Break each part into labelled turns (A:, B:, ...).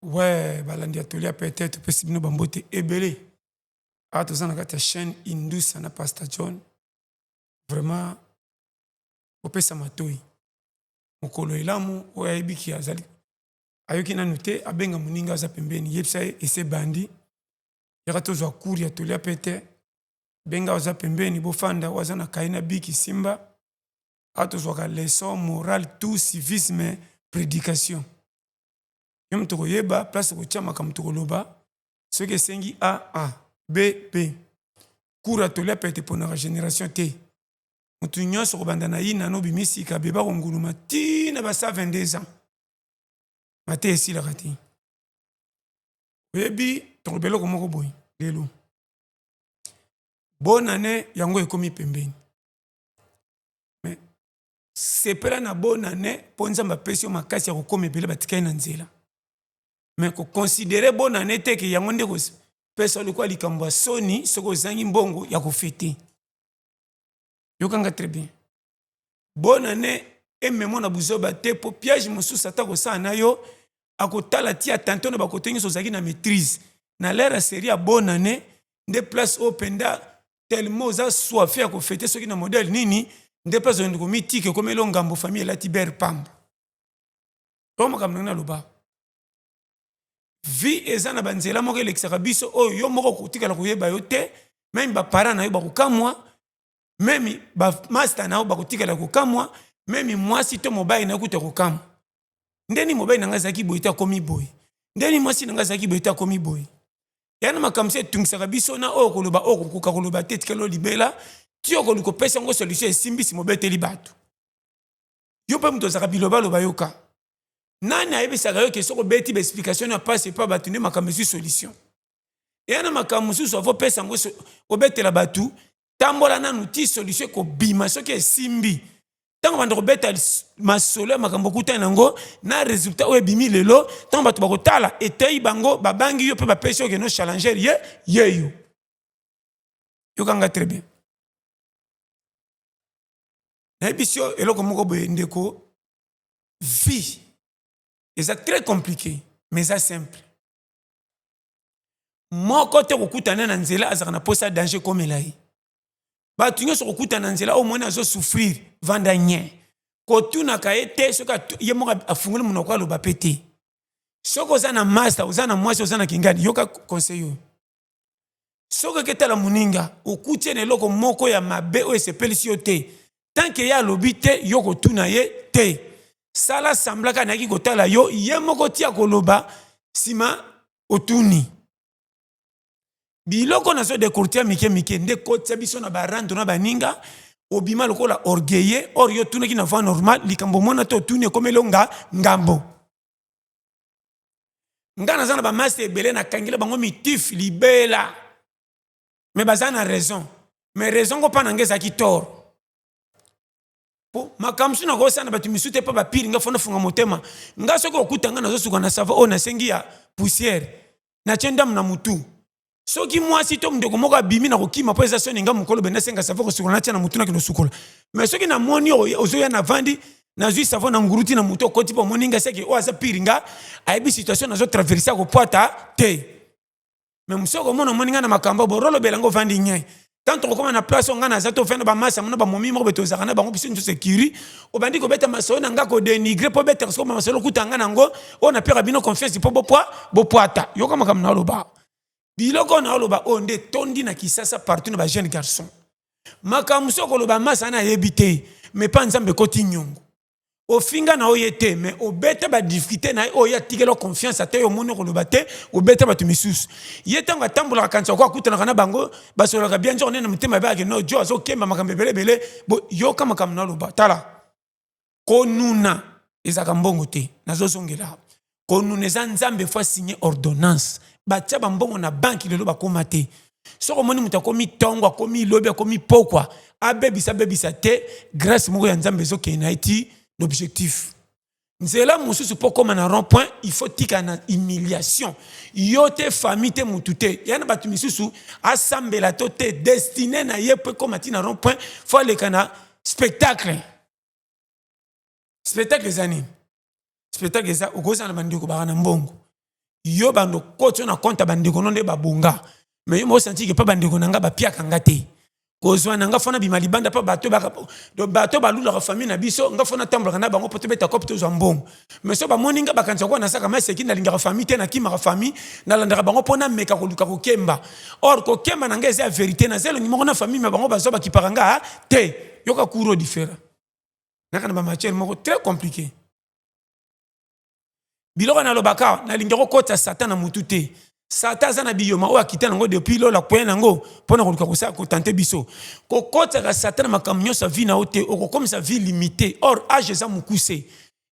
A: Ouais, balandi ya Toli ya Pete, topesi bino bambote ebele. Awa toza na kati ya chaîne Indusa na Pastor John. Vraiment, opesa matoi. Mokolo elamu oyo ayebi ki azali ayoki nanu te, abenga moninga aza pembeni, yebisa ye ese bandi. Yaka tozwa cours ya Toli ya Pete. Benga aza pembeni, bofanda, oyo aza na kaye na biki simba. Awa tozwaka leçon morale, tout civisme, prédication. Yo moto okoyeba place okotia makambo tokoloba. Soki esengi A, A, B, B. Cours ya Toli ya Pete eponaka génération te. Moto nyonso kobanda na ye nano obimisika beba konguluma ti na ba 122 ans. Mate esilaka te. Oyebi tokoloba eloko moko boye lelo. Bonne année yango ekomi pembeni. Mais sepela na bonne année mpo Nzambe apesi yo makasi ya kokoma ebele batikali na nzela. Mais koconsidérer bonne année te ke yango nde kopesa lokola likambo ya soni soki ozangi mbongo ya kofêter. Yokanga très bien. Bonne année ememo na buzoba te mpo piège mosusu ata kosala na yo akotala ti atanto na bakote nyonso ozalaki na maîtrise. Na l'heure ya série ya bonne année nde place oyo mpenza tellement oza soif ya kofêter soki na modèle nini nde place okende komitika ekomeli ngambo famille elati bere pamba. To makambo ndenge naloba. Vie eza na banzela moko elekisaka biso oyo yo moko kotikala koyeba yo te, même baparent na yo bakokamwa, même bamaster na yo bakotikala kokamwa, même mwasi to mobali na yo kuta kokamwa. Ndeni mobali na ngai azalaki boye te akomi boye, ndeni mwasi na ngai azalaki boye te akomi boye. Ya na makambo so etungisaka biso na oyo koloba oyo kokoka koloba te, etikali oyo libela ti okoluka kopesa yango solution esimbisi mobeteli bato. Yo mpe moto ozalaka bilobaloba, yoka nani ayebisaka yo ke soki obeti baexplication na pasi epa bato nde makambo ezwi solution. Eya na makambo mosusu avopesa yango obetela bato, tambola nanu ti solution ekobima. Soki esimbi, ntango banda kobeta masolo ya makambo okutani nango na résultat oyo ebimi lelo, ntango bato bakotala etei bango, babangi yo mpe bapesi yo keno challenger ye ye yo. Yokanga très bien, nayebisi yo eloko moko boye ndeko. Vie eza très compliqué mais eza simple. Moko te kokutana na nzela azalaka na posa ya danger ekomela ye. Bato nyonso kokutana na nzela oyo moni azosouffrir, vanda nye, kotunaka ye te. Soki ye moko afungoli monoko, aloba mpe te. Soki oza na master, oza na mwasi, oza na kingani, yoka conseil oyo. Soki oketala moninga, okuti ye na eloko moko ya mabe oyo esepelisi yo te, tant que ye alobi te, yo kotuna ye te. Sala semblant kaka nayaki kotala yo. Ye moko tia koloba, nsima otuni. Biloko nazodécortiquer mike mike nde kotia biso na barando na baninga, obima lokola orgueilleux. Or yo otunaki na voie normale, likambo omona te, otuni, ekomeli nga ngambo. Nga naza na bamaster ebele, nakangela bango mitif libela, mais baza na raison, mais raison ngo mpa na nga ezalaki tort. Po makambo mosusu nakosala na bato misusu te, mpo bapire nga fo nafunga motema. Nga soki okuta nga nazosuka na savon oyo nasengi ya poussière, natie ndamu na mutu. Soki mwasi to ndeko moko abimi na kokima mpo eza soni, nga mokolo be nasenga savon kosukola, natia na mutu, nakende kosukola. Mais soki namoni oyo ozoya, navandi, nazwi savon na nguruti na mutu, okoti mpo omoni nga, seki oyo aza pire nga ayebi situation nazotraverser, akopwata te. Mais mosu okomona, omoni nga na makambo borolobela ngo, ovandi nye. Tant tokokoma na place oyo nga naza, tofanda bamasi yango na bamomi moko be tozalaka na bango biso nyonso sekiri, obandi kobeta masolo na nga, kodénigrer mpo obetaka soko masolo okuta nga nango oyo napeka bino confiance mpo bopwa bopwata. Yoka makambo na oloba, biloko oyo na oloba oyo nde etondi na Kisasa partout na bajeune garçon. Makambo mosusu okoloba, masa wana ayebi te, mais mpa Nzambe ekoti nyongo. Ofinga na oye te, mais obeta badifficulté na ye oyo atikela confiance. Ata yo omoni okoloba te, obeta bato misusu. Ye ntango atambolaka, kanisa ko akutanaka na bango, basololaka bien, nzoko nde na motema ebeyake no jo azokemba makambo ebele ebele. Bo yoka makambo na oloba. Tala, konuna ezalaka mbongo te. Nazozongela, konuna eza Nzambe faut asigne ordonnance. Batia bambongo na banque lelo bakóma te. Soki omoni moto akomi ntongo, akomi lobi, akomi pokwa, abebisa abebisa te, grâce moko ya Nzambe ezokende na ye ti na objectif. Nzela mosusu mpo kóma na rond point, il faut tika na humiliation. Yo te, famille te, motu te ya na bato misusu asambela to te, destine na ye mpo ekóma ti na rond point, faut aleka na spectacle. Spectacle eza nini? Spectacle eza okozala na bandeko baka na mbongo. Yo bando koti yo na compte ya bandeko no nde babonga, mais yo moko senti ke pa bandeko na nga bapiaka nga te. Kozwa na nga fo nabima libanda mpo bato donc bato balulaka famille na biso, nga fo natambolaka na bango mpo tobeta kope, tozwa mbongo. Mais so bamoni nga, bakanisa koka nasaka maseki, nalingaka famille te, nakimaka famille, nalandaka bango mpo nameka koluka kokemba. Or kokemba na nga eza ya verité, naza elongi moko na famille, mais bango bazwa bakipaka nga te. Yoka cours différent naka na bamatière moko très compliqué. Biloko nalobaka, nalingi kokota Satan na mutu te. Satan aza na biyoma oyo akita nango depuis lola, koya nango mpona koluka kosala kotante biso. Kokotaka Satan na makambo nyonso ya vie na yo te, okokomisa vie limité. Or âge eza mokuse,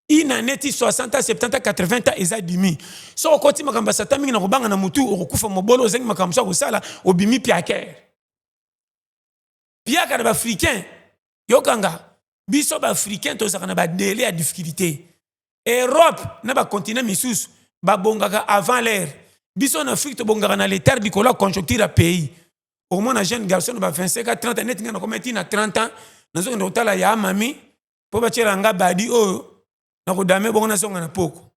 A: ina neti 60 ans, 70 ans, 80 ans eza dimi. Soki okoti makambo ya Satan mingi na kobanga na mutu, okokufa mobolo, ozangi makambo so ya kosala, obimi piakere piaka na baafricain. Yokanga, biso baafricain tozalaka na badélai ya difficulté. Europe na bacontinent misusu babongaka avant l'heure, biso na Afrique tobongaka na retard likolo ya conjoncture ya pays. Okomona jeune garçon na ba 25 a 30, neti ngai nakoma ti na 30 ans, nazokende kotala ya mami mpo batiela nga badi oyo nakodame bongo, nazonga na poko.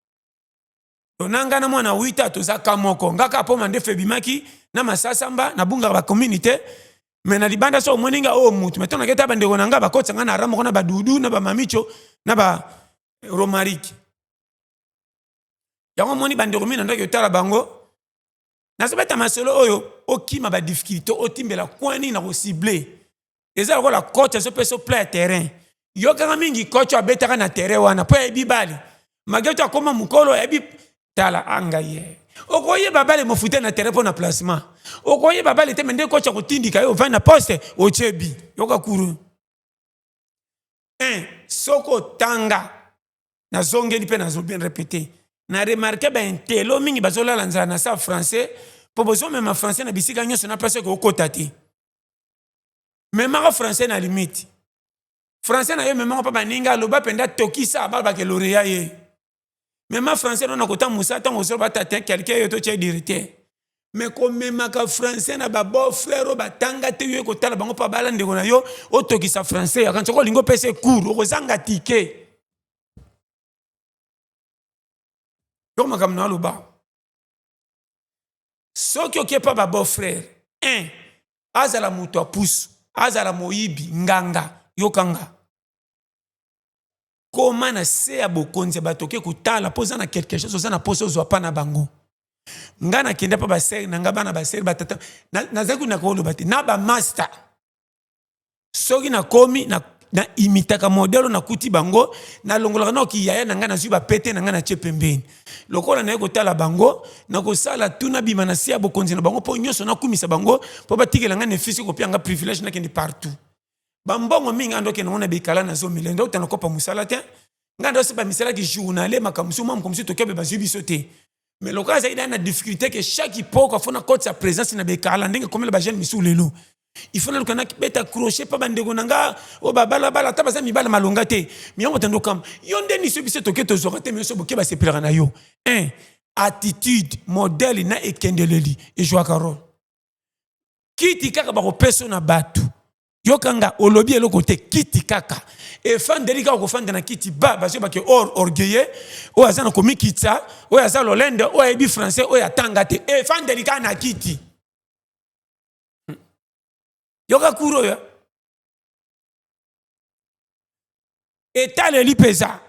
A: To na ngai na mwana 8 ans toza ka moko, nga kaka mpo mandefu ebimaki na masasamba, nabungaka bacommune te. Mais na libanda so omoni nga oyo mutu, mais ntango naketa, bandeko na nga bakotisa nga na ra moko na badudu, na bamamicho, na ba romarike. Yango omoni bandeko mingi na ndaki otala bango, nazobeta masolo oyo okima badifficulté, otimbela kwani na kocible. Eza lokola coach azopesa plat ya terrain. Yokanga mingi, coach abetaka na terrain wana mpo ayebi bale mageto, akóma mokolo ayebi. Tala anga ye, okoyeba bale mofute na terrain mpo na placement, okoyeba bale te. Mais nde coach akotindika yo, ovandi na poste, otie bi. Yoka cours 1, soki otanga, nazongeli mpe nazo bien répété, na remarquer baintello mingi bazolala nzala na sa français, mpo bozomema français na bisika nyonso na place okokota te. Memaka français na limite. Français na yo, memaka mpo baninga aloba mpenza, tokisa balobaka lauréat ye. Mema français no na kota mosala, ntango ozoloba tata quelqu'un yo totia directeur. Mais komemaka français na babeau frère oyo batanga te, yo ekotala bango mpo bala ndeko na yo, otokisa français akanisi oko olingi opesa cours, okozanga tike. Yo makambo na aloba, soki okepa babeau frère 1, azala moto apusu, azala moyibi, nganga, yokanga, koma na se ya bokonzi ya bato oke kotala mpo oza na quelque chose, oza na mposa ozwa mpa na bango. Nga nakende mpa basere na nga, bana basere, batata, nazali kuna koloba te na bamaster. Soki nakomi na, na imitaka modèle, nakuti bango, nalongolaka naoki yaya na ngai, nazwi bapete na ngai, natie pembeni. Lokola naye kotala bango, nakosala tu nabima na se ya bokonzi na bango, mpo nyonso nakumisa bango, mpo batikela ngai nefisi kopia nga privilège, nakende partout. Bambongo mingi ando okende ngo na bikala, nazomela ndo otana kopa mosala te. Ngai ndo oseba misalaki journalier, makambo mosusu, mwa mosusu tokebe bazwi biso te. Mais lokola azalaki na difficulté ke chaque poko afo nakotisa présence na bekala, ndenge ekomela bajeune misusu lelo, il faut naluka nabeta crochet mpa bandeko na nga oyo babalabala, ata baza mibala malonga te. Miyango tando kama yo nde niso biso toke tozwaka te, miso boke basepelaka na yo. Un attitude, modèle na ekendeleli ezwaka role. Kiti kaka bakopesa na bato, yokanga, olobi eloko te, kiti kaka efandeli kaka, kofanda na kiti ba bazoyebake or orgueilleux oyo aza na komikitisa, oyo aza lolende, oyo ayebi français, oyo atanga te, efandeli kaka na kiti. Yoka cours oyo etaleli mpenza.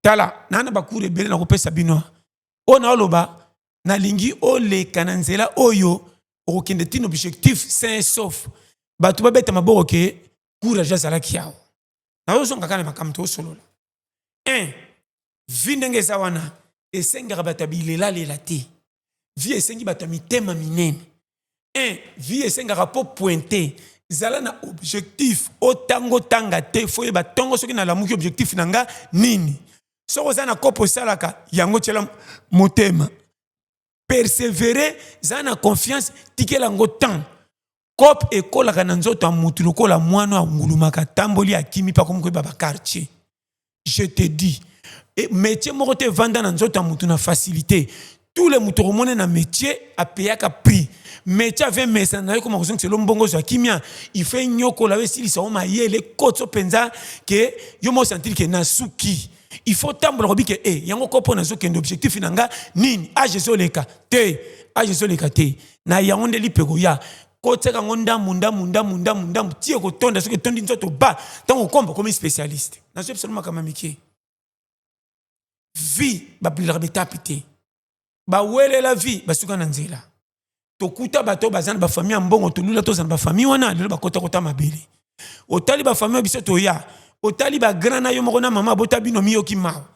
A: Tala, naa na bacours ebele nakopesa bino oyo naoloba. Nalingi oleka na nzela oyo okokende ntina objectif sain sauf, bato babeta maboko ke courage azalaki awa. Nazozonga kaka na makambo tosolola. 1 vie ndenge eza wana esengaka bato ya bilelalela te. Vie esengi bato ya mitema minene. 1 vie esengaka mpo pointe, zala na objectif. Otanga, otanga te, fo yeba ntongo soki nalamuki, objectif na nga nini? Soki oza na kopo osalaka yango, tiela motema, persévérer, zala na confiance, tikela yango temps. Cope ekolaka na nzoto ya mutu lokola mwana angulumaka, tamboli, akimi mpe akomi koyeba baquartier. Je te dis, e, métier moko te evanda na nzoto ya mutu na facilité. Tous les mutu okomona na métier apeyaka prix. Métier ave mesana na yo, koma kozongisela mbongo, ozwa kimia. Il faut nyokola yo, esilisa yo mayele, ekotso mpenza ke yo mo sentir ke nasuki. Il faut tambola kobi ke e yango ko mpo nazokende objectif na nga nini? Age ezoleka te, age ezoleka te. Na yango nde lipe koya kotiaka yango ndambu ndambu ndambu ndambu ndambu ti ekotonda. Soki etondi nzoto ba ntango okomba okomi spécialiste. Nazoyebisa no makambo ya mike. Vie babilaka betape te, bawelela vie basuka na nzela. Tokuta bato oyo baza na bafamille ya mbongo, tolula tozala na bafamille wana, lelo bakotakota mabele. Otali bafamille oyo biso toya, otali bagrand na yo moko na mama abota bino, miyoki mawa.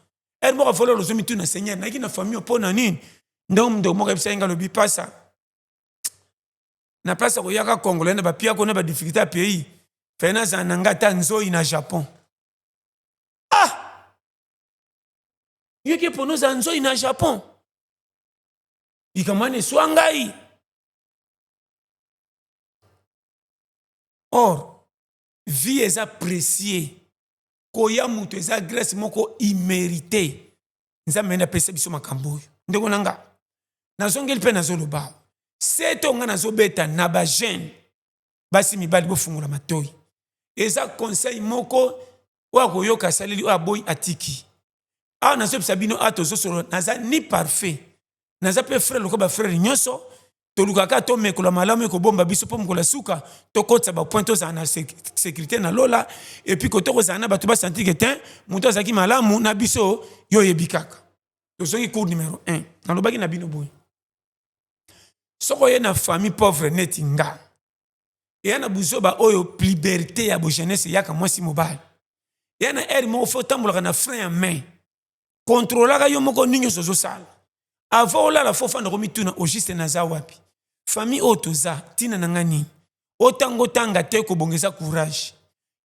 A: Ere moko afololo ozomituna: Seigneur, nayaki na famille mpo na nini? Ndenge ndeko moko ayebisaki nga, alobi: Pasa na place ya koyaka congolais na bapiako na badifficulté ya pays, faye nazala na nga ata nzoi na Japon. Ah, yoki mpona ozala nzoi na Japon, likambo wana eswa ngai. Or vie eza précieux, koya moto eza grâce moko immérité. Nzambe nde apesa biso makambo oyo. Ndeko na nga, nazongeli mpe nazoloba se to nga nazobeta na bajeune basi mibali, bofungola matoi. Eza conseil moko oyo akoyoka asaleli, oyo aboyi atiki. Awa nazobisa bino, awa tozosolola, naza ni parfait, naza mpe frère lokola bafrère nyonso. Tolukaka tomekola malamu, ekobomba biso mpo mokolo ya suka tokotisa bapoint, tozala na sécurité na lola. Et puis kote kozala na bato basentir ke te moto azalaki malamu na biso. Yo oyebi kaka, tozongi cours numéro 1. Nalobaki na bino boye: soki oye na famille pauvre neti nga, eya na buzoba oyo liberté ya bojeunesse eyaka, mwasi mobali eya na aire moko, faut otambolaka na frein ya main, kontrolaka yo moko nini nyonso ozosala. Avant olala, faut ofanda komituna: au juste naza wapi? Famille oyo toza, ntina na nga nini? Otanga, otanga te, kobongeza courage.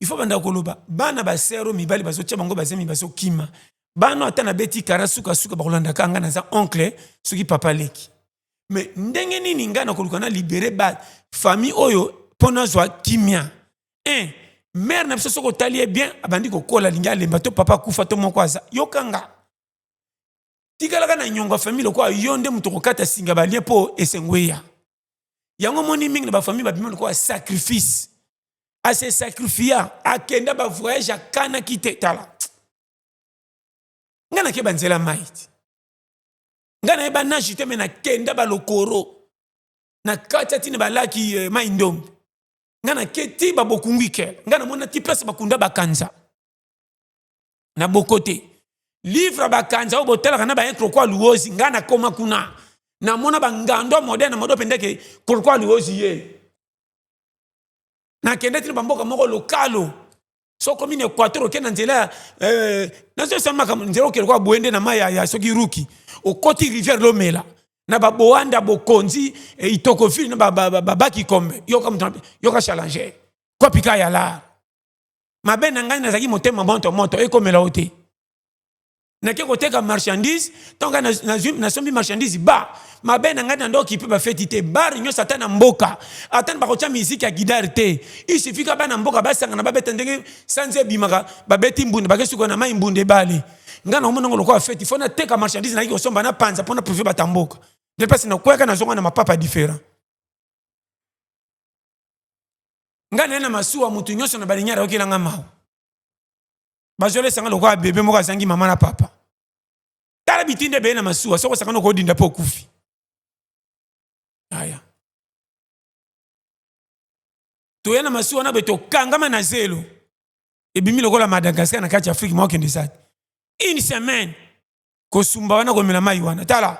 A: Il faut banda koloba bana basero mibali bazotia bango bazemi, bazokima bana. Ata nabeti kara, sukasuka bakolandaka nga, naza oncle soki papa leki. Mais ndenge nini ngai nakoluka na libérer ba famille oyo mpo nazwa kimia? Un mare na biso, soki otali ye bien, abandi kokola, alingi alemba, to papa akufa to moko aza. Yokanga, tikalaka na nyongo ya famille lokola yo nde moto kokata singa balie mpo esengo eya. Yango moni mingi na bafamille babima lokola sacrifice, ase sacrifia, akenda bavoyage, akanaki te. Tala ngai, nakeba nzela mai ti ngai nayeba nage te, me nakenda balokoro na kati atina balaki mai ndombe. Ngai nake ti babokungwi kele, ngai namona ti place bakunda bakanza na boko te. Livre bakanza oyo botalaka na baye krokwa luozi, ngai nakoma kuna, namona bangando moderne modo mpenza ke krokwa luozi ye. Nakende tina bamboka moko lokalo, so okomi na Équateur, okende na nzela nazosala makambo, nzela okende kwa boye nde na mai ya soki ruki, okoti rivière Lomela na baboanda bokonzi Itokoville na babaki kombe. Yoka moto, yoka challenger kopika ya lar mabe na ngai. Nazalaki motema moto moto ekomela o te. Nake koteka marchandise, ntongo nasombi marchandise ba mabe na ngai, na ndoki mpe bafeti te. Bar nyonso, ata na mboka, ata na bakotya miziki ya guitare te, il suffit ka bana mboka basangana, babeta ndenge sanza ebimaka, babeti mbunda, bakesuka na mai mbunda ebale. Ngai naomona ngo lokola feti. Faut nateka marchandise nayaki kosomba, napanza mpo na prouver bata mboka nde mpasi. Nakweyaka, nazonga na mapapa différent. Ngai naye na masuwa, motu nyonso na balignare ayokelanga mawa, bazolesanga lokola bebe moko azangi mama na papa. Tala bitinda ebele na masuwa, soki osakana okodinda mpo okufi. Aya toya na masuwa na boye, tokangama na zelo, ebimi lokola Madagascar na kati ya Afrique. Moko okende eza te une semaine kosumba wana, komela mai wana. Tala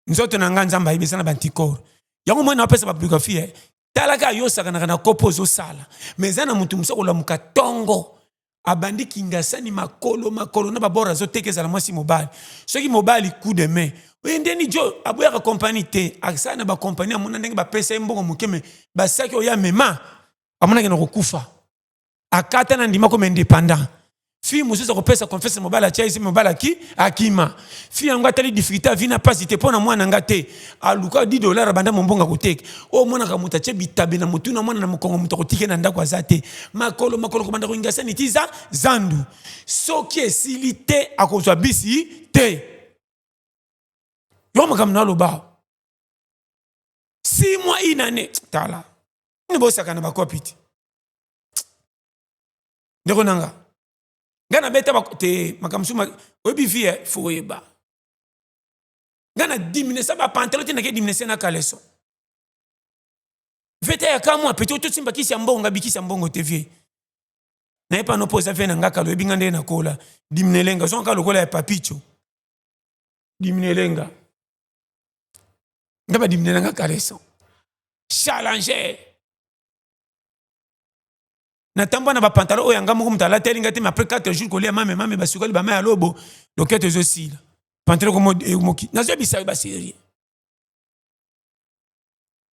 A: nzoto na ngai, Nzambe ayebi, eza na baanticorps. Yango mwana apesa babiografie. Talaka yo osakanaka na kopo ozosala, mais eza na motu mosu akolamuka ntongo, abandi kingasani, makolo makolo na babord, azoteka. Ezala mwasi mobali, soki mobali, coup de main oye ndeni jo aboyaka kompani te, asala na bakompani, amona ndenge bapesa ye mbongo moke, me basaki oyo amema, amonaki na kokufa, akata na ndima comme indépendant. Fille mosusu akopesa confiance, mobali atia esi, mobali aki akima. Fille yango atali difficulté avi na pasi te mpo na mwana nga te, aluka 10 dollar, abanda mombongo akoteka. Oyo omonaka moto atie bitabe na motu na mwana na mokongo, moto akotike na ndako aza te, makolo makolo, kobanda koinga sani ti za zandu. Soki esili te, akozwa bisi te. Yo makambo na aloba 6 mois, une année, tala nini bosaka na bakopi te. Ndeko nanga, Ngai nabeta te makambo mosusu oyebi vie eh, fo oyeba. Ngai na diminesa bapantalon te, nake diminese na kaleso vete ya kamwa pete otosimba kisi ya mbongo, nga bikisi ya mbongo te vie naye pano mpo oza vie na nga kala oyebi nga nde nakola diminelenga ozonga kaka lokola ya papicho diminelenga nga badiminela nga kaleso challenger natambwa na bapantalon oyo yanga moko moto alateli nga te, mais après 4 jours kolia mame mame basukali bama ya lobo loketo ezosila pantalon komoki nazoyebisa yo baserie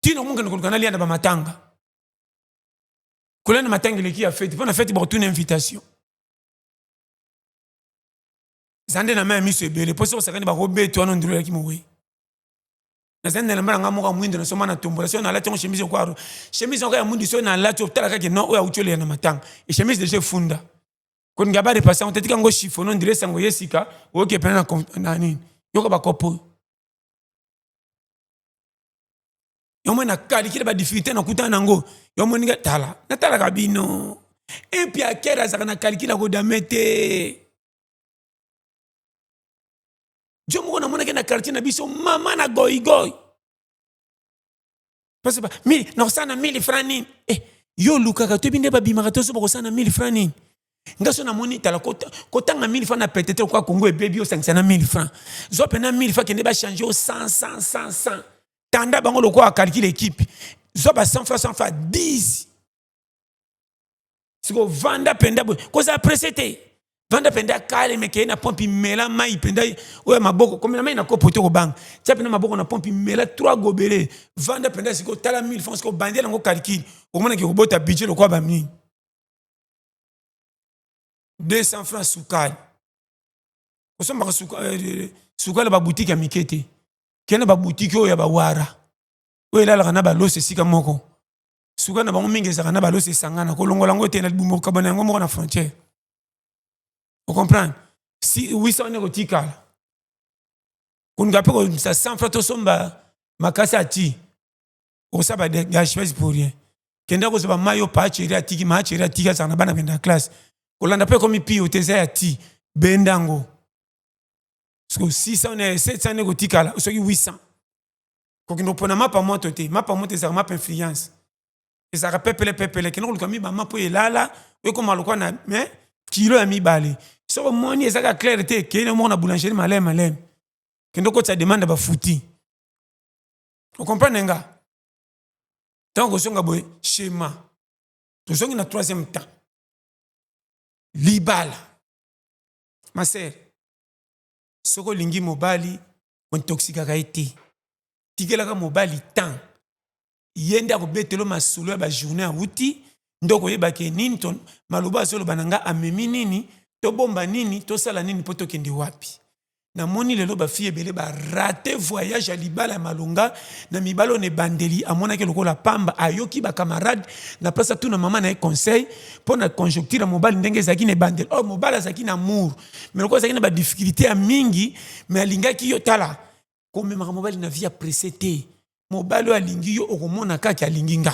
A: ntina omokende koluka nalia na bamatanga kolia na matanga eleki ya feti mpo na feti bakotuna invitation eza nde na mai ya miso ebele mpo soki osakani bakobeta wana ondulu elaki mowei. Naza na elamba na ngai moko ya mwindo nasomba na tombola, soki nalati yango chemise okwaro chemise yango ya mwindu, soki nalati otala kaka non oyo awuti oleya na matanga e chemise deja efunda kolinga barepasse yango te, tika yango chiffon ondire sango ye sika oyoki epena na nini yoka bakopo oyo yo moi nakalikile badifficulté nakutana nango yo moninga tala natalaka bino impiakere azalaka na kalikile akodame te. Jo moko namonaki na quartier na biso mama na goigoi parce ba mille nakosala na 1000 francs nini eh, yo olukaka toyebi nde babimaka toso bakosala na 1000 francs nini. Nga so namoni tala kotanga 1000 francs na peut-être kwa Congo ebebi osangisa na 1000 francs zwa mpena 1000 francs kende bachange o 100 100 100 100 tanda bango lokola calcule équipe zwa ba 100 francs 100 francs 10 siko vanda mpenza boye kozala presse te, vanda mpenza kaleme kei na pompe mela mai mpenza oyo ya maboko komela mai na kopo te kobanga tia mpenza maboko na pompe mela 3 gobele vanda mpenza sikoyo tala 1000 francs sikoyo bandela yango calcule omonaki kobota budget lokola bamini 200 francs sukali osombaka sukali ya babutike ya mike te, kende babutike oyo ya bawara oyo elalaka na baloso esika moko suka na bango mingi ezalaka na baloso esangana kolongola yango te na libumu okabana yango moko na frontière ocomprendre si 800 wana ekotikala kolinga mpe kobimisa 100 francs tosomba makasi ati okosala bagashpes pour rien kenda kozwa bamai oyo paacheri atiki maacheri atiki azalaka na bana benda ya classe kolanda mpe ekomi pio te eza ya ti benda yango siko 600 na 700 nde kotikala soki 800 kokende kopona mapa moto te. Mapa moto ezalaka mapa influence ezalaka pepele pepele kende koluka miba mapa oyo elala oyo ekoma lokola na mais kilo ya mibale soki omoni ezalaka claire te kende moko na boulangerie maleme maleme kende okotisa demande ya bafuti okomprendre nga ntango kozonga boye schéma tozongi na troisième temps libala. Ma sœur, soki olingi mobali intoxikaka ye te, tikelaka mobali temps ye nde akobetelo masolo ya bajournée awuti nde okoyeba ke nini to maloba azoloba na nga amemi nini tobomba nini tosala nini mpo tokende wapi. Namoni lelo bafille ebele barate voyage ya libala ya malonga na mibali oyo na ebandeli amonaki lokola pamba ayoki bacamarade na place atuna mama na ye conseil mpo na conjoncture ya mobali ndenge ezalaki na ebandeli oyo mobali azalaki na amour mais lokola azalaki na badifficulté ya mingi mais alingaki yo tala komemaka mobali na vie ya presse te. Mobali oyo alingi yo okomona kaka alingi nga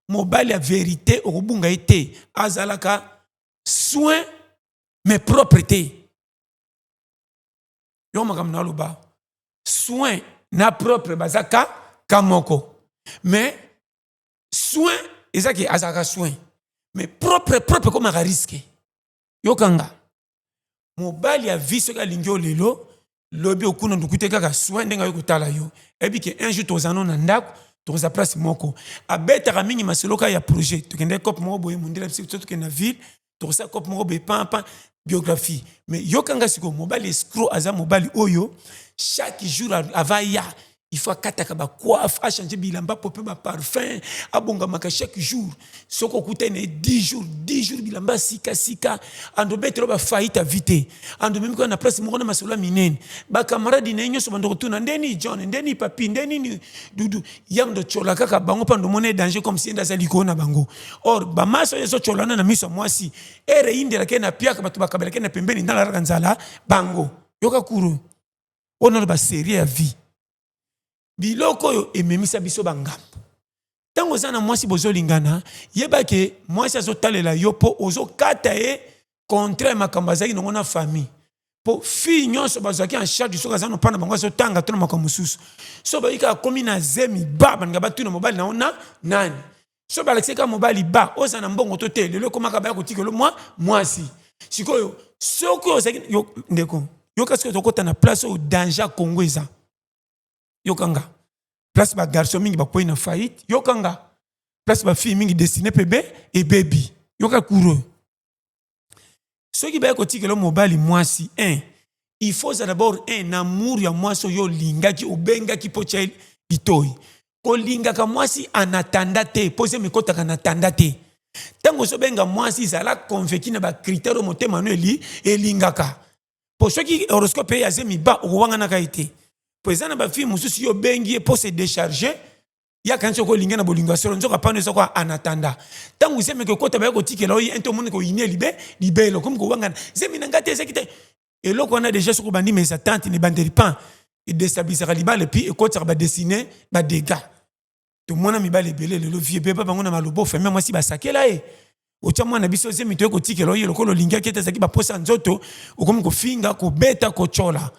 A: mobali ya verité okobunga ye te azalaka soin mais propre te yo makambo naloba soin na propre baza ka ka moko mais soin eza ke azalaka soin mais propre propre ekomaka risque yokanga mobali ya vie soki alingi yo lelo lobi okuna nduku te kaka soin ndenge ayoki kotala yo ayebi ke un jour tokozala no na ndako tokozala place moko abetaka mingi masolo kaka ya projet tokende cope moko boye mondele biso tokende na ville tokosala cope moko boye pampa biographie mais yokanga sikoyo mobali escroc aza mobali oyo chaque jour ava ya il faut akataka bacoiffe achange bilamba pope baparfum abongamaka chaque jour soki okutani na ye 10 jours 10 jours bilamba sikasika ando betelo bafaillite avi te ando memi kaka na place moko na masolo ya minene bakamaradi na ye nyonso bando kotuna nde nini John nde nini papi nde nini Dudu ye ando tyola kaka bango mpo ando mona ye danger comme si ye nde aza likolo na bango or bamasi oyo ezotyolana na miso ya mwasi ere eyindelaka ye na piaka bato bakabelaka ye na pembeni ndalalaka nzala bango yoka kuru oyo nano baserie ya vie biloko oyo ememisa biso bangambo. Ntango oza na mwasi bozolingana yeba ke mwasi azotalela yo mpo ozokata ye. Contraire ya makambo azalaki nango na famille. Po fille nyonso bazwaki en charge soki aza na bango azotanga to na makambo mosusu. So bayoki kaka akomi na zemi ba balinga batuna mobali na yo na nani. So balakisi kaka mobali ba oza na mbongo to te, lelo ekomaka baya kotikelo mwa mwasi. Sikoyo soki ozalaki yo, ndeko yoka soki tokota na place oyo danger ya Congo eza. Yoka nga place ba garçon mingi bakwei na faillite. Yoka nga place ba fille mingi destiné pe be ebebi. Yoka cours oyo. Soki baye kotikela mobali mwasi un, il faut ozala d'abord un amour ya mwasi oyo olingaki, obengaki mpo tia litoi. Kolingaka mwasi en attendant te, mpo zemi ekotaka en attendant te. Ntango ozobenga mwasi, zala convaincu na ba critères oyo motema no elingaka. Po soki horoscope ye ya zemi ba, okowanganaka ye te. Po eza na ba fille mosusu yo obengi ye mpo se décharger, ya kanisi okolinga na bolingo ya solo, nzoka pano eza kwa en attendant. Ntango zemi ekokota baye kotikela oyo ente omoni koyinie libe libele, okomi kowangana zemi na ngai te ezaki te. Eloko wana deja soki obandi mes attentes ne bandeli pan edestabilisaka libala epuis ekotisaka badestine badégâts. Tomona mibali ebele lelo vie ebeba bango na maloba famille mwasi basakela ye otya mwana biso zemi toye kotikela oye lokola olingaki ete ezalaki baposa nzoto, okomi kofinga kobeta kotyola.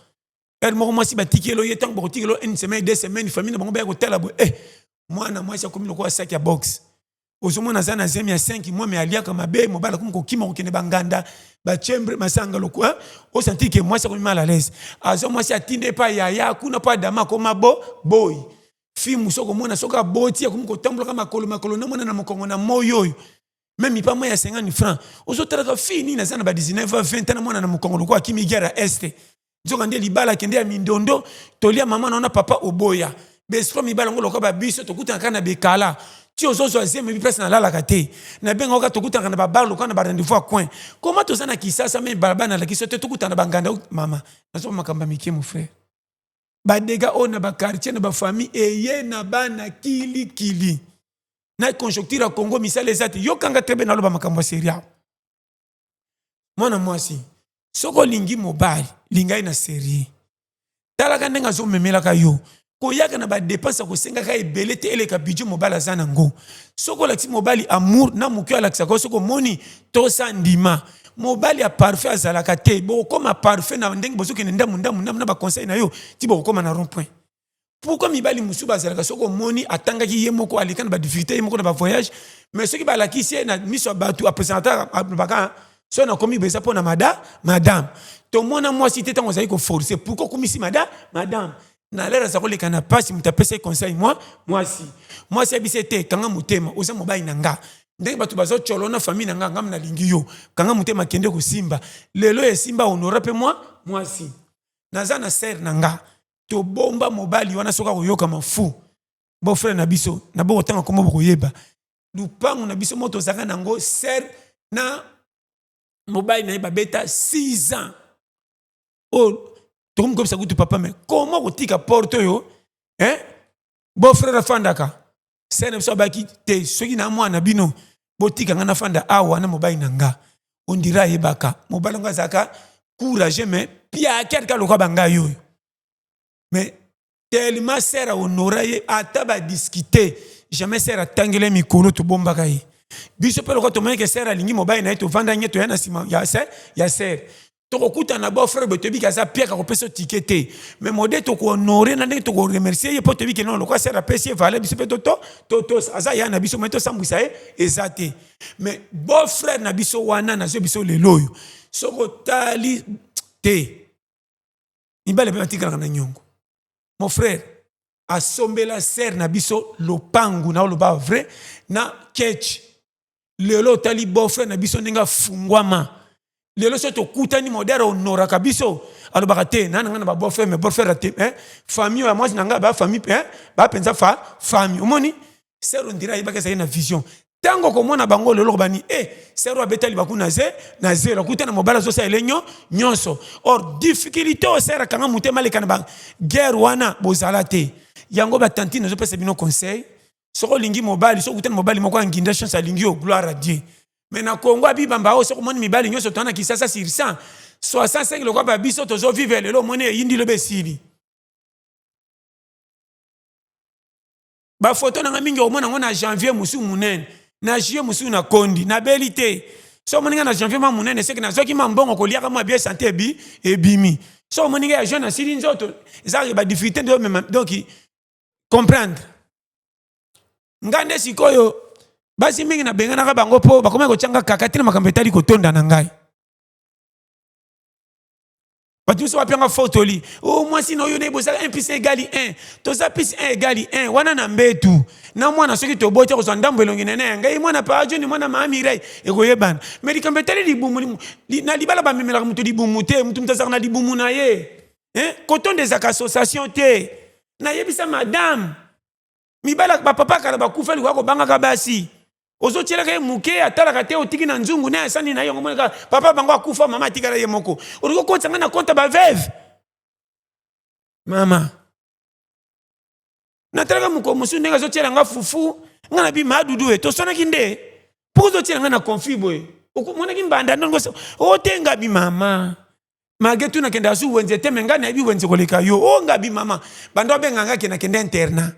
A: Heure moko mwasi batikeli oye, ntango bakotikela une semaine 2 semaines, famille na bango baya kotala boye, eh, mwana mwasi akomi lokola saki ya boxe. Ozomona aza na zemi ya 5 mois, me aliaka mabe, mobali akomi kokima kokende banganda bachembre masanga loko osentir ke mwasi akomi mal à l'aise. Azwa mwasi atinde epai yaya kuna mpo adama akoma bo boyi. Fille mosusu okomona soki aboti akomi kotambolaka makolo makolo na mwana na mokongo na moi oyo même pa moi ya 50 francs. Ozotalaka fille nini aza na ba 19 ans 20 ans na mwana na mokongo lokola akimi guerre ya Est. Nzoka nde libala akende ya mindondo tolia mama na papa oboya besiko mibala yango lokola babiso tokutanaka na bekala ti ozozwa zemi ebi place nalalaka te, nabengaka kaka tokutanaka na babar lokola na barendez-vous ya coin. Koma toza na Kisasa me balabala nalakisi yo te, tokutana na banganda. Mama nazoba makambo ya mike, mon frère, badégâts oyo na baquartier na bafamille eye na bana kilikili na conjoncture ya Congo, misala eza te. Yokanga te be naloba makambo ya sérieux. Mwana mwasi, soki olingi mobali, linga ye na sérieux. Talaka ndenge azomemelaka yo, koyaka na badépenses ya kosengaka ebele te eleka budget mobali aza nango. Soki olakisi mobali amour na moke alakisaka yo, soki omoni tosa ndima. Mobali ya parfait azalaka te. Bokokóma parfait na ndenge bozokende ndamu ndamu ndamu na baconseil na yo ti bokokóma na rond point. Pourquoi mibali mosusu bazalaka, soki omoni atangaki ye moko, aleka na badifficulté ye moko na bavoyage, mais soki balakisi ye na miso ya bato, apresentaka, alobaka soki nakomi boye eza mpo na madame. Tomona mwasi te ntango ozali koforce. Pourquoi okomisi madame na lere aza koleka na mpasi? Moto apesa ye conseil mwa mwasi, mwasi ayebisi ye te: kanga motema, oza mobali na nga, ndenge bato bazotyolo na famille na nga, ngam nalingi yo, kanga motema, kende kosimba. Lelo esimba, honora mpe mwa mwasi. Naza na sœur na nga, tobomba mobali wana soki akoyoka mafu. Beau-frère na biso na bokotanga kombo, bokoyeba lupangu na biso mo tozalaka nango. Sœur na mobali na ye babeta 6 ans oyo tokomi koyebisa kutu papa, mais comment kotika porte oyo, hein? Beau-frère afandaka. Sœur na biso abaki te: soki na mwana bino botika nga nafanda awa na mobali na nga. Ondira ayebaka mobali yango azalaka courageux, mais piaki alika lokola bangai oyo. Mais tellement sœur ahonora ye, ata badiscute jamais sœur atangela mikolo. Tobombaka ye biso mpe lokola tomoni ke sœur alingi mobali na ye, tovanda nye, toya na nsima ya sœur, tokokutana na beau-frère boye, toyebi ke aza piaka kopesa tike te, mais mode tokohonore na ndenge tokoremercie ye mpo toyebi ke non, lokola sœur apesi ye valeur, biso mpe toto aza ya na biso mai tosambwisa ye eza te. Mais beau-frère na biso wana nazwi biso lelo oyo, soki otali te, mibale mpe batikalaka na nyongo. Mon frère asombela sœur na biso lopangu na oloba vrai na ketch. Lelo otali beau-frère na biso ndenge afungwama lelo, so tokutani modere honoraka biso, alobaka te na nanga na babeau-frère, mais beau-frère te, eh? Famille ya mwasi na ngai bafamille, eh? Bapenza fa famille. Omoni sœur ondira ayebaki, azalaki na vision. Ntango komona bango lelo kobani e sœur abeta libaku na ze na zelo akuta na mobali azosala elenyo nyonso. Or difficulté oyo sœur akanga motema aleka na baguerre wana bozala te. Yango batantine azopesa bino conseil: soki olingi mobali, soki okutana mobali moko anginda chance alingi yo, gloire à Dieu. Mais na Kongo abibamba oyo, soki omoni mibali nyonso toza na Kisasa, sur 100, 65 lokola babiso tozovivre lelo, omoni eyindi lobe esili. Bafoto na nga mingi omona yango na janvier mosusu monene, na juillet mosusu na kondi nabeli te. So omoni ngai na janvier mwa monene, seke nazwaki mwa mbongo koliaka mwa bien, sante ebi ebimi. So omoni ngai ya jeune asili nzoto, ezalaki badifficulté nde omema. Donc comprendre ngai nde sikoyo basi mingi nabenganaka bango mpo bakomaki kotya nga kaka tina makambo etali kotonda na ngai. Bato nyonso bapianga fotoli o oh, mwasi na oyo naye bozala 1 plus 1 egali 1, toza plus 1 egali 1 wana na mbetu na mwana. Soki toboti, akozwa ndambo elongi nene ya ngai, mwana pa joni, mwana maa Mirai, ekoyebana. Me likambo etali libumu na libala, bamemelaka moto libumu te. Moto moto azalaka na libumu na ye, eh? Kotonda ezalaka association te. Nayebisa madame, mibala bapapa kala bakufa likoka kobangaka basi. Ozotielaka ye moke, atalaka te, otiki na nzungu na asani na ye. Yango monaka papa bango akufa, mama atikala ye moko. Olingi okotisa ngai na konta baveve? Mama, natalaka mokolo mosusu ndenge azotiela nga fufu. Ngai na bi madudu e toswanaki nde mpo ozotiela ngai na conflit boye. Omonaki mbanda ndongo otenga bi mama malgré tout nakende asu wenze te, me ngai nayebi wenze koleka yo. O ngabi mama, bando abenga ngai ke nakende internat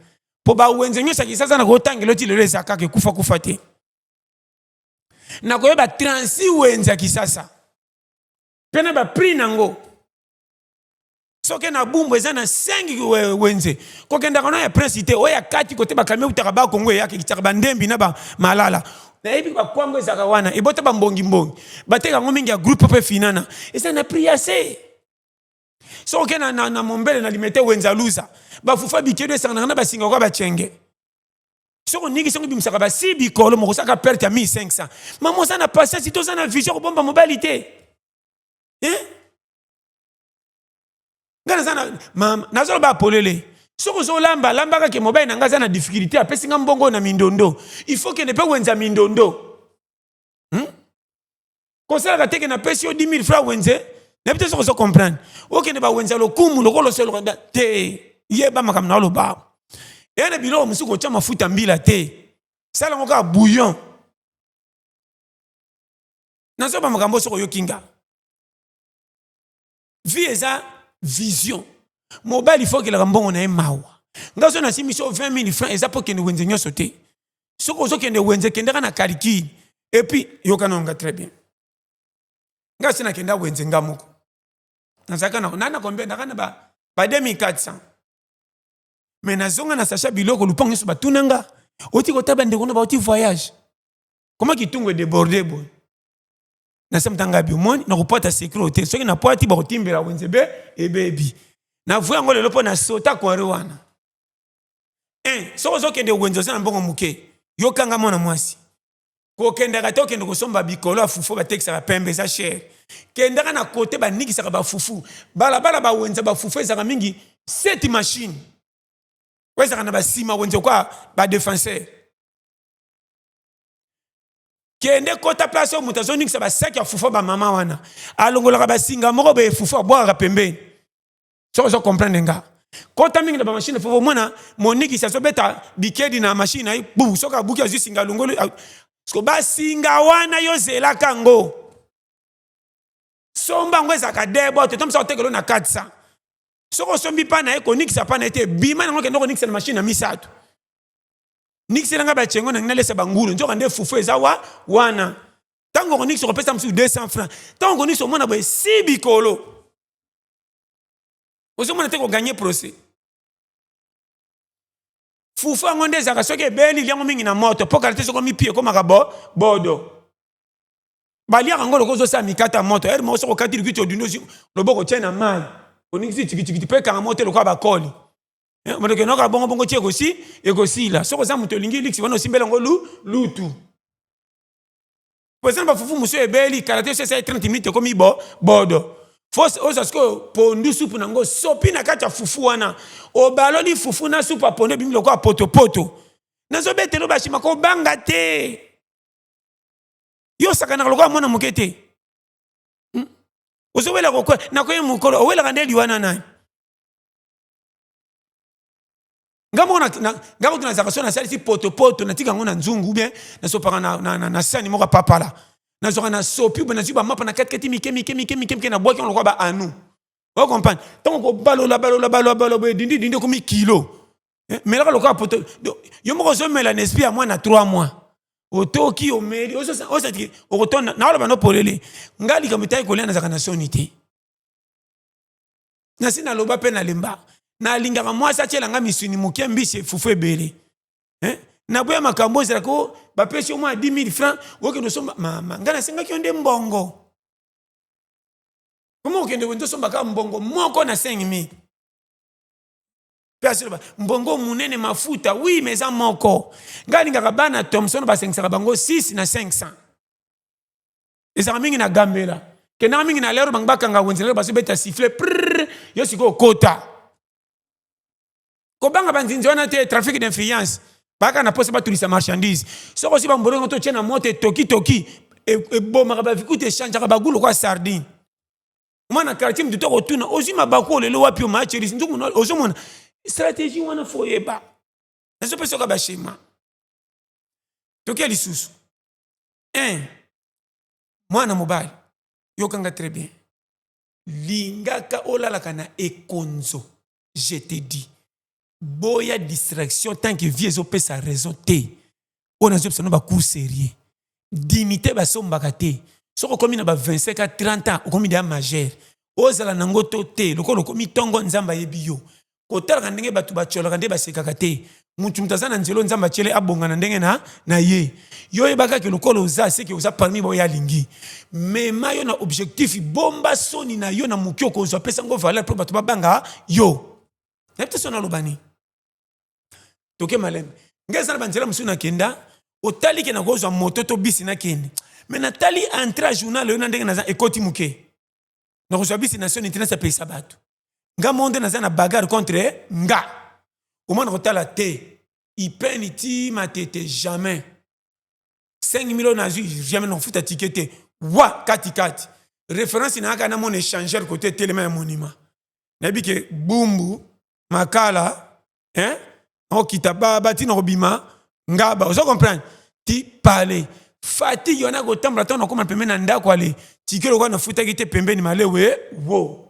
A: mpo bawenze nyonso ya Kisasa na kotangela oti lelo eza kaka ekufa kufa te. Nakoyeba 36 wenze ya Kisasa mpe na baprix nango. Soki na Bumbu eza na 5 wenze, kokendaka na ya Prince te, oyo ya kati kote bakami eutaka Bakongo, eyaka ekitaka bandembi na bamalala. Nayebi bakwango ezalaka wana, ebota bambongimbongi, bateka yango mingi ya groupe mpe finana eza na prix ya se. Soki oke na Mombele, na Limete, wenza luza bafufa bikedo esanganaka na basinga kwa bacenge. Soki oningisi yango, ebimisaka basi bikolo mokosaka perte ya 1500. Mama, oza na patience te, oza na vision kobomba mobali te, eh? Ngai naza na mama, nazoloba polele. Soki ozolamba, lambaka ke mobali na ngai aza na difficulté, apesi nga mbongo na mindondo, il faut kende mpe wenza mindondo, Kosalaka te ke napesi yo 10 000 francs wenze, nayebi te soki ozo comprendre. Okende bawenza lokumu lokola osoloka te. Yeba makambo na oloba. Eya na biloko mosusu, kotya mafuta mbila te, sala yango kaka bouillon. Nazoba makambo soki oyoki nga. Vie eza vision. Mobali fo okelaka mbongo na ye mawa. Nga so nasimbi so 20 000 francs, eza mpo kende wenze nyonso te. Soki ozokende wenze, kendaka na calcul. Et puis yoka na nga très bien. Nga si nakenda wenze nga moko, nazalaka na combien? Naka na ba 2400, mais nazonga na sachet biloko. Lupango nyonso batuna nga: oti kota bandeko na bauti voyage, koma kitungu edéborde boye? Nasema ntanga bi omoni nakopwata secret te. Soki napwati, bakotimbela wenze be ebebi. Navue yango lelo mpo nasota kware wana. Soki ozokende wenze, oza na mbongo moke, yokanga mwana mwasi, kokendaka te. Okende kosomba bikolo ya fufu batekisaka pembe, eza cher. Kendaka na kote banikisaka bafufu, balabala bawenza bafufu ezalaka mingi, sept machine oyo ezalaka na basima wenze kwa badéfenseur. Kende kota place oyo moto azoningisa basaki ya fufu. Bamama wana alongolaka basinga moko boye, fufu abwakaka pembeni. Soki ozo comprendre nga, kota mingi na bamachine fufu, omona monikisi azobeta bikedi na machine na ye bu. Soki abuki, azwi singa, alongoli siko basinga wana. Yo zelaka yango, somba yango, ezalaka debote to mosa otekelo na 400. Soki osombi mpa na ye, konikisa mpa na ye te. Bima nango, kende konikisa na machine na misato. Nikiselanga bachengo nangi nalesa bangulu. Nzoka nde fufu eza wa wana. Ntango okonikisa, okopesa mosusu 200 francs. Ntango okonikisa, omona boye si bikolo, ozomona te koganye procès. Fufu yango nde ezalaka, soki ebeli, liango mingi na moto mpo kala te. Soki omipi, ekomaka bo bodo. Baliaka yango lokola ozosala mikate ya moto. Ere moko soki okati likwiti, odundi, ozwi loboko, otie na mai, oningisi tikitikiti mpo ekanga moto lokola bakoli. Moto noka bongo bongo ti ekosi ekosila. Soki oza moto olingi liksi wana, osimbela yango lutu po eza na bafufu mosusu ebeli kala te. So esali 30 minutes, ekomi bo bodo. Fo ozwa sikoyo pondu, supu nango sopi na kati ya fufu wana. Obaloli fufu na supu ya pondu, ebimi lokola potopoto. Nazobetela bashima, kobanga te. Yo osakanaka lokola mwana moke te, Ozowela kokwe nakoye mokolo owelaka nde liwana nani? Nga moko nga kutu nazalaka, so nasalisi potopoto, natika yango na nzungu bien, nasopaka na sani moko ya papala, nazwaka na sopi ube, nazwi bamapa na katikati mike mike mike mike mike, nabwaki yango lokola baanu. Ocomprendre? Ntango kobalola balola balola balola boye, dindi dindi, ekomi kilo. Melaka lokola poto. Yo moko ozomela na esprit ya mwana 3 mois. Otoki, omeli, osatiki, okotonda. Naoloba no polele, nga likambo etali kolia, nazalaka na soni te. Nasi naloba mpe nalemba, nalingaka mwasi atielanga misuni moke, mbisi, fufu ebele, eh? Naboya makambo ezalaka o bapesi yo mwa 10 000 francs, okende osomba. Mama, ngai nasengaki yo nde mbongo. Koma okende wenze osombaka mbongo moko na 5 000 mpe asiloba mbongo monene mafuta. Oui, mais eza moko. Ngai alingaka bana Thomson, basengisaka bango 6 na 500. Ezalaka mingi na Gambela, kendaka mingi na lero, bango bakanga wenze lero, bazobeta sifflet prrr. Yo sikoyo okota, kobanga banzinzi wana te. Trafic d'influence, baka na posa batulisa marchandise. Soki osi bambolongo to tie na moto, etokitoki, ebomaka bavikuta, echangeaka bagoût lokola sardine. Mwana quartier, mutu to kotuna: "Ozwi mabaku olelo wapi?" Omacherisi nzungu, ozomona stratégie wana, faut oyeba. Nazopesa oka baschéma. Toke lisusu. 1, mwana mobali, yokanga très bien, lingaka olalaka na ekonzo. Je te dis, boya distraction tant que vie ezopesa raison te. Oyo nazopesa no bacours sérieux. Dignité basombaka te. Soki okomi na ba 25 à 30 ans, okomi deya majeur, ozala nango to te. Lokola okomi ntongo, Nzambe ayebi yo. Kotalaka ndenge bato batiolaka, nde basekaka te. Mutu aza na nzela, Nzambe atiele, abonga na ndenge na ye. Yo oyebaka ke lokola oza seke, oza parmi baoyo alingi. Mema yo na objectif, bomba soni na yo na moki okozwa, apesa ngo valeur mpo bato babanga yo. Nayebi te so naloba nini. Toke malembe. Ngai eza na banzela mosusu nakenda, otali ke nakozwa moto to bisi, nakende, mais natali entrée ya journal oyo na ndenge naza ekoti moke, nakozwa bisi na soni te, nasapelisa bato. Nga mo nde naza na bagarre contre nga. Omwana kotala te, ipeni ti Matete, jamais 5 000 nazwi, jamais nakofuta ticket te. Wa katikati référence nayaka, namona échangeur kote etelema ya monument, nayebi ke Bumbu, Makala, hein? Okita batina kobima Ngaba, ozo comprendre ti pale fatigue wana, kotambola. Ntango nakóma pembeni na ndako, ale ticket lokola nafutaki te pembeni malewe wo.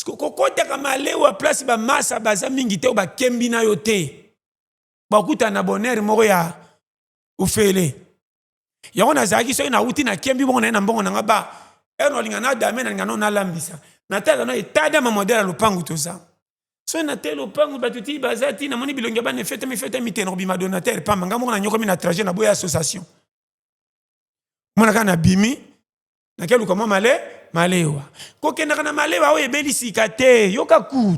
A: Kokotaka malewa, place bamasa baza mingi te, oyo bakembi na yo te, bakutana na bonheur moko ya ofele. Yango nazalaki, soki nauti, nakembi bongo, naye na mbongo nanga ba ere, nalinga nadame, nalinga no nalambisa, natalaka no etadama modele ya lopangu toza. Soki nateli lopangu, bato ti baza ti, namoni bilongi ya bana efetami fetami te, nakobima donateur pamba. Nga moko nanyokomi na trajet, na boya association. Mona kaka nabimi, nakeluka mwa male malewa. Kokendaka na malewa oyo ebeli sika te. Yoka cour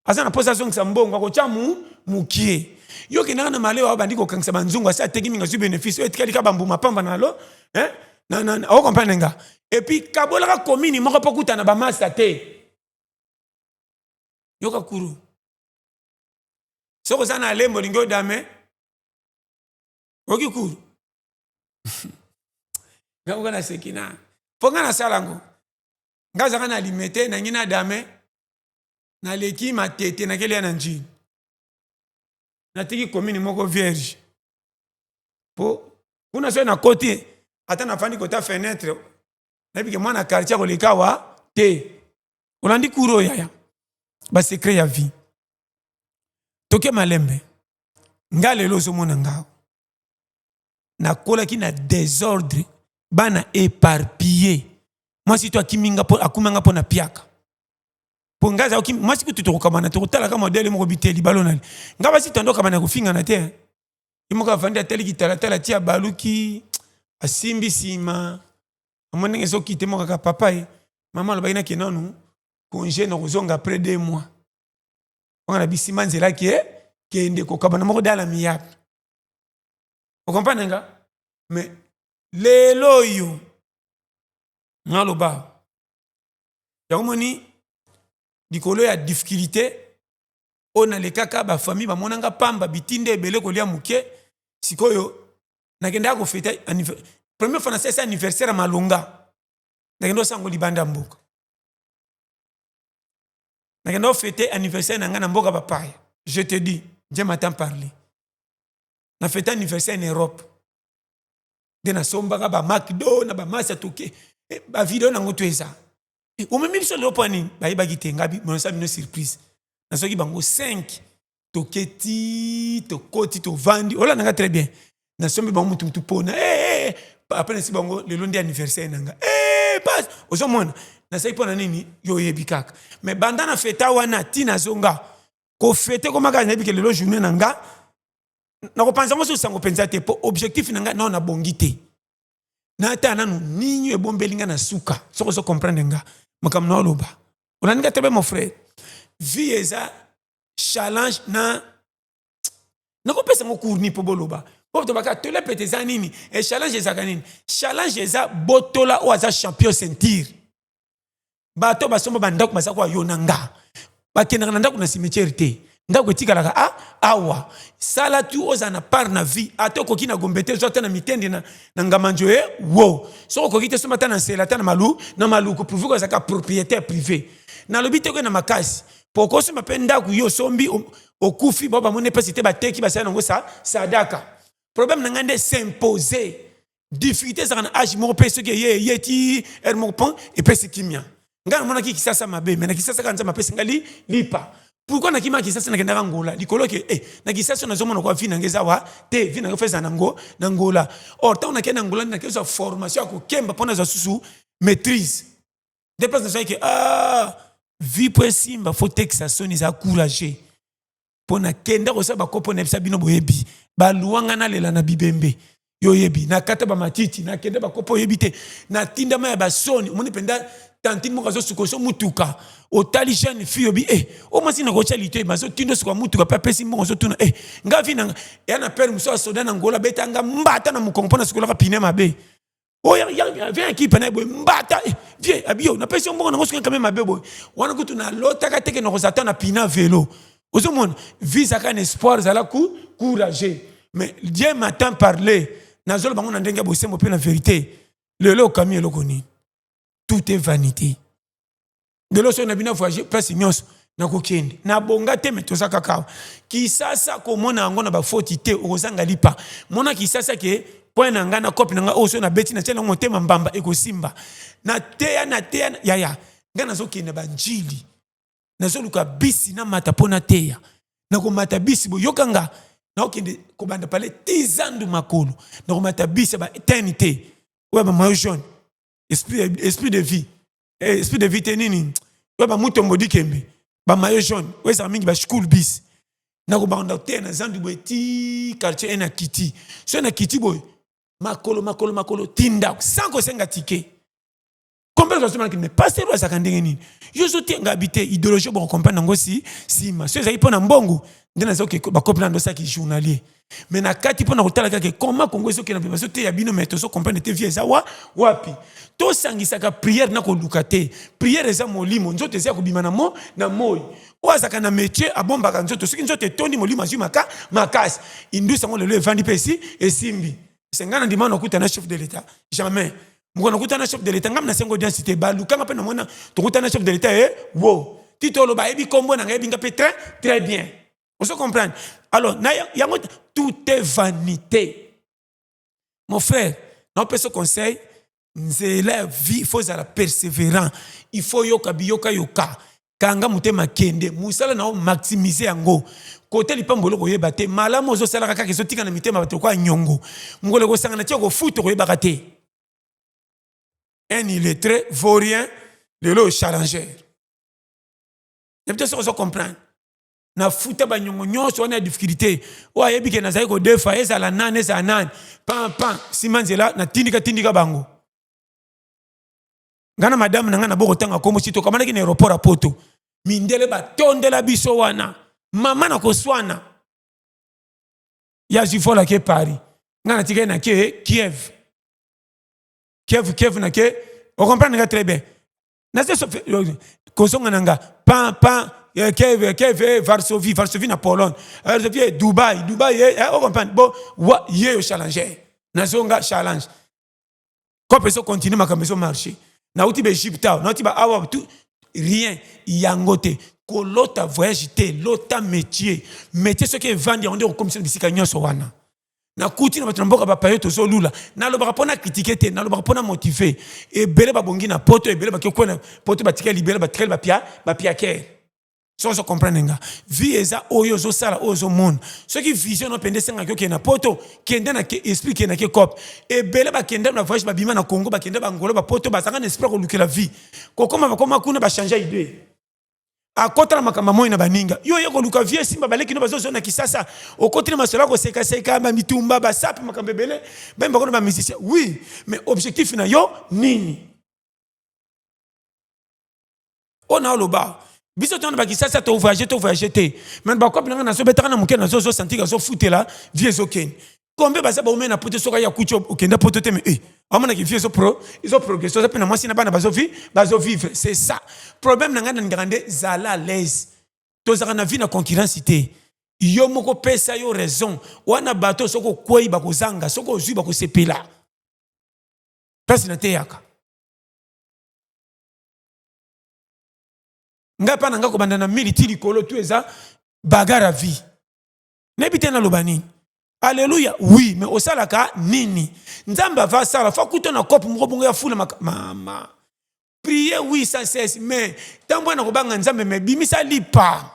A: aza na mposa azongisa mbongo, akotya mu mokie. Yo kendaka na malewa oyo bandi kokangisa banzungu, asi ateki mingi, azwi bénéfice oyo etikali ka bambuma pamba na lo ocomprendre nga. Et puis kabolaka commune moko mpo kutana bamasa te. Yoka kuru, soki oza na lembo, olingi odame, oki kuru nga moko naseki na mpo nga nasala yango. Nga azalaka na Limete, nangi nadame, naleki Matete, nakelia na Njini, natiki commune moko vierge, mpo kuna soki nakoti, ata nafandi kota fenêtre, nayebi ke mwana quartier akoleka awa te. Olandi kuru oyo yaya, basecret ya vie. Toke malembe. Nga lelo ozomona nga, nakolaki na désordre, bana éparpillé, mwasi to akimi nga, akumanga mpo na piaka, mpo nga azalaki mwasi kutu tokokamana, tokotalaka modele moko biteli balo nali nga basi tando okamana kofingana te. Ye moko avandi, ateliki talatala ti abaluki, asimbi nsima, amoni ndenge ezokite moko kaka. Papa ye mama alobaki: "Nake nanu congé, na kozonga après 2 mois." Wanga na bisima nzela ke kende kokabana moko dala miyapi, ocomprendre nga. Mais lelo oyo ngaloba yango, moni likolo ya difficulté oyo nalekaka, bafamille bamonanga pamba, bitinda ebele, kolia moke. Sikoyo nakendaka kofêter première fois nasalisa anniversaire ya malonga, nakende osango libanda ya mboka, nakende ofêter anniversaire na ngai na mboka bapaya. Je te dis, Dieu m'entend parler. Na fêter anniversaire na Europe nde nasombaka bamacdo na bamasi, toke bavideo nango to eza. Omemi biso lelo mpo nini? Bayebaki te. Ngabi monasa bino surprise, nasoki bango 5, toke ti tokoti, tovandi, olandanga très bien. Nasombi bango mutu mutu pona eh, eh, après nasi bango lelo nde anniversaire na nga eh, pas ozomona nasali mpo na nini, yo oyebi kaka. Mais banda na feta wana ti nazonga kofete komaka, nayebi ke lelo journée na nga nakopanza yango so sango mpenza te, mpo objectif na ngai nao nabongi te. Natala nanu nini ebombeli nga na suka. Soki ozo comprendre nga makambo na oloba, olandi nga très bien, mon frère. Vie eza challenge. Na nakopesa yango cours ni mpo boloba, mpo tobaka tole pete eza nini e challenge ezalaka nini. Challenge eza botola oyo aza champion ceinture. Bato basomba bandako baza kwa yo na nga, bakendaka na ndako na cimetière te, ndako etikalaka a awa. Sala tu ozala na part na vie. Ata okoki na Gombe te, zwa ata na Mitendi, na Ngamanjo e wo. Soki okoki te, somba ata na Nsela, ata na malu na Maluku, pourvu ozalaka propriétaire privé. Nalobi te koye na makasi po okosomba mpe ndako, yo osombi, okufi, bao bamoni mpasi te, bateki, basali nango sa sadaka. Problème na ngai nde s'imposer. Difficulté ezalaka na age moko, mpe soki eye eye ti heure moko pon epesi kimia. Ngai namonaki Kisasa mabe, mais na Kisasa kaka Nzambe apesi ngai lipa. Pourquoi nakima Kisasa, nakendaka Ngola likolo ke na Kisasa nazomona kwa vie nanga eza wa te, vie nanga fo eza nango na Ngola. Or ntango nakende na Ngola, nde nakezwa formation ya kokemba mpo nazwa susu maîtrise nde place nazwaki ke vie po esimba, fo tekisa soni, eza courageux mpo nakenda kosala bakopo. Nayebisa bino, boyebi baluwanga, nalela na bibembe, yo oyebi nakata bamatiti, nakende bakopo, oyebi te natindama ya basoni. Omoni mpenza tantine moko azosuka so mutuka, otali jeune fille, obi o mwasi nakotya lito, bazotinda osuka mutuka mpe apesi mbongo, ozotuna nga vi nanga eya na pere mosu asoda na Ngola, abetanga mbata na mokongo mpo nasukolaka pine mabe. Oyo viens ekipe na ye boye, mbata vie abi yo napesi yo mbongo nango soki kame mabe boye. Wana kutu nalotaka teke nakozala ta na pina velo. Ozomona vie ezalaka na espoir, ezala courageux. Mais Dieu m'entend parler, nazoloba bango na ndenge ya bosembo mpe na vérité. Lelo okami eloko nini? Tout est vanité. Lelo soki na bino voyage, place nyonso nakokende nabonga te, me toza kaka awa. Kisasa komona yango na bafoti te, okozanga lipa. Mona Kisasa ke point na ngai na cope na ngai oyo soki nabeti, natia nango motema, mbamba ekosimba. Nateya, nateya yaya ngai, nazokende banjili, nazoluka bisi namata mpo nateya. Nakomata bisi, boyoka nga, nakokende kobanda pale ti zandu makolo. Nakomata bisi ya batene te, oyo ya bamaillot jaune, esprit de vie, esprit de vie te, nini oyo bamutombo dikembe, bamaillot jaune oyo ezalaka mingi, baschool bus. Nakobanda te na zandu boye ti quartier e na kiti. So na kiti boye, makolo, makolo, makolo ti ndako sans kosenga ticket. Comprendre ozomonaki, mais pasteur oyo azalaka ndenge nini? Yo ozotenga bi te idéologie, bokocomprendre yango si nsima. So ezalaki mpo na mbongo nde nazoke bakopi na ndosalaki journalier, mais na kati mpo na kotala kaka koma Kongo ezokenda mpe bazoteya bino, mais tozocomprendre te vie eza wa wapi. Tosangisaka prière na koluka te. Prière eza molimo, nzoto eza ya kobima na mo na moi. Oyo azalaka na métier abombaka nzoto. Soki nzoto etondi, molimo azwi maka makasi. Indusi yango lelo evandi mpe esi esimbi. Se ngai na ndima nakuta na chef de l'État, jamais moko nakuta na chef de l'État. Ngai nasenga audience te, balukanga mpe namona tokuta na chef de l'État. E wo ti toloba, ayebi kombo na ngai, ayebi nga mpe très très bien. Ozo comprendre? Alors na yango, tout est vanité, mon frère. Naopesa conseil, nzela ya vie, il faut ozala persévérant, il faut yoka biyoka yoka, kanga motema, kende mosala na yo, maximize yango. Kote lipambolo koyeba te, malamu ozosalaka kaka ezotika na mitema bato lokola nyongo. Mokolo ekosangana tia kofuta, koyebaka te. Un illettré vaurien lelo challenger, yebi te soki ozo comprendre. Nafuta banyongo nyonso wana ya difficulté. Oyo ayebi ke nazali kodefa, ezala nani, ezala nani, pan pan nsima nzela natindika tindika bango. Ngai na madame na ngai na bokotanga kombo si tokamanaki na aéroport ya Poto, mindele batondela biso wana, mama na koswana ya zwi vol ake Paris, ngai natikali na ke Kiev, Kiev, Kiev na ke. Ocomprendre nga très bien. Naze kozonga na nga pan pan, Kiev, Kiev, Varsovie, Varsovie na Pologne, Varsovie, Dubai, Dubai, ocomprendre bo wa ye yo challenger. Nazonga challenge, kope ezocontinue, makambo ezomarche. Nauti baEgypte awa, nauti baawa, tout rien yango te. Kolota voyage te, lota métier. Métier soki evandi, yango nde kokomisa na bisika nyonso wana. Nakuti na bato na mboka bapayo, tozolula. Nalobaka mpo na critiquer te, nalobaka mpo na motiver. Ebele babongi na Poto, ebele bake kwena Poto, batikali libela, batikali bapia bapiakere. Soki ozo comprendre nga, vie eza oyo ozosala, oyo ozomona. Soki vision no mpenza esengaki okende na poto, kende na esprit, kende ke cop. Ebele bakenda na voyage, babima na Congo, bakenda bangola, bapoto, bazalaka na esprit kolukela vie. Kokoma bakoma kuna, bachange idée, akota na makambo moi na baninga. Yo oye koluka vie esimba, baleki no bazozwa na Kisasa, okoti na masolo ya kosekaseka, bamitumba, basape, makambo ebele, bayembako na bamusicien. Oui, mais objectif na yo nini? Oyo na oloba, biso tona bakisasa, tovoyage, tovoyage te, mais bakopi nanga nazobetaka na moke, nazozosantika, azofutela vie, ezokende. Kombe baza baumei na poto, soki aya kuti okenda poto te, mais eh, amonaki vie ezoprogresse, oza mpe na mwasi na bana, bazovivre. C'est ça problème na ngai. Nalingaka nde zala à l'aise. Tozalaka na vie na concurrence te. Yo moko pesa yo raison wana. Bato soki okwei bakozanga, soki ozwi bakosepela. Place nateyaka ngai, mpa na ngai kobanda na mili ti likolo, tu eza bagarre ya vie. Nayebi te naloba nini. Alleluya, oui, mais osalaka nini? Nzambe ava asala fa kuta na kope moko bongo ya fula mama. Prier, oui, sans cesse, mais ntango wana kobanga Nzambe, mais bimisa lipa.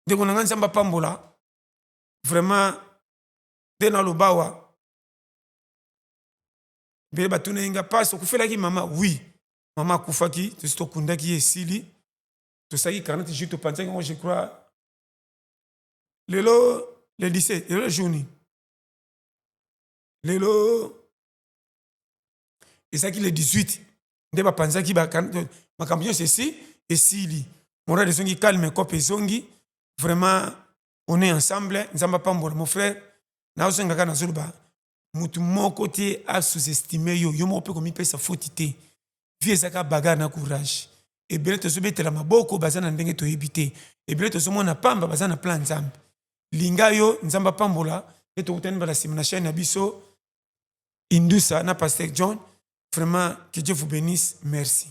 A: Ndeko na ngai, Nzambe apambola vraiment. Nde naloba awa, mbele batuna ye nga mpasi, okufelaki mama? Oui, mama akufaki, tosi tokundaki ye, esili. Tosalaki 40 jours, topanzaki yango. Je crois lelo le 17, lelo jour nini? Lelo ezalaki le 18 nde bapanzaki makambo nyonso. Esi esili, moral ezongi calme, cope ezongi. Vraiment, on est ensemble. Nzambe apambola mon frère. Nazonga kaka, nazoloba, mutu moko te asous-estime yo. Yo moko mpe komipesa foti te. Vie ezaka bagarre na courage. Ebele tozobetela maboko baza na ndenge toyebi te, ebele tozomona pamba baza na plan. Nzambe linga yo, Nzambe apambola. Nde tokutani mbala nsima na chaîne na biso Indusa na Pasteur John. Vraiment, que Dieu vous bénisse, merci.